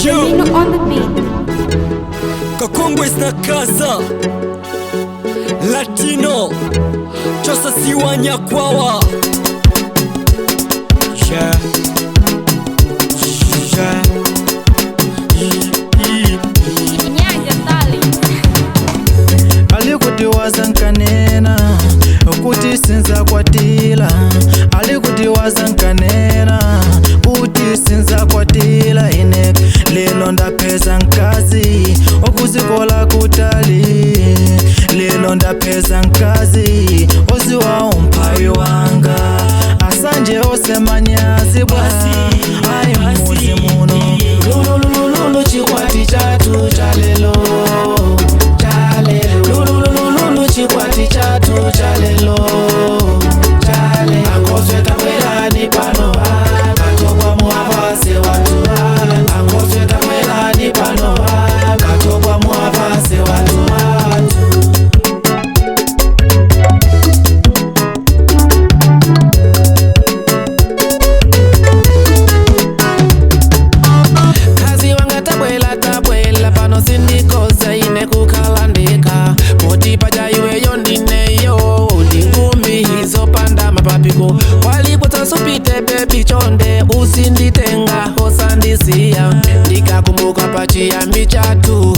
Mino on the beat. Kakongwe na Kaza Latino Chosa Siwanya Kwawa. Yeah. Yeah. Nyanja Sali. Alikuti wazankanena kuti sinzakwatila, alikuti wazankanena kuti sinzakwatila. Ine lelo ndapeza nkazi okuzikola kutali, lelo ndapeza nkazi oziwa umphawi wanga asanje osemanyazi bwa ayi muzi muno. Lululululu chikwati chatu chalelo chalelo. Lululululu chikwati chatu chalelo chale. Akoswe takwelani pano katogwa muavase watu. Akoswe takwelani pano katogwa muavase watu watu. Kazi wanga tabwela tabwela pano sindikoza ine kukhalandika poti paja iweyo ndineyo ndingumi izopanda mapapiko walikutsanso baby chonde usinditenga osandisiya ndikakumbuka pachiyambi chatu.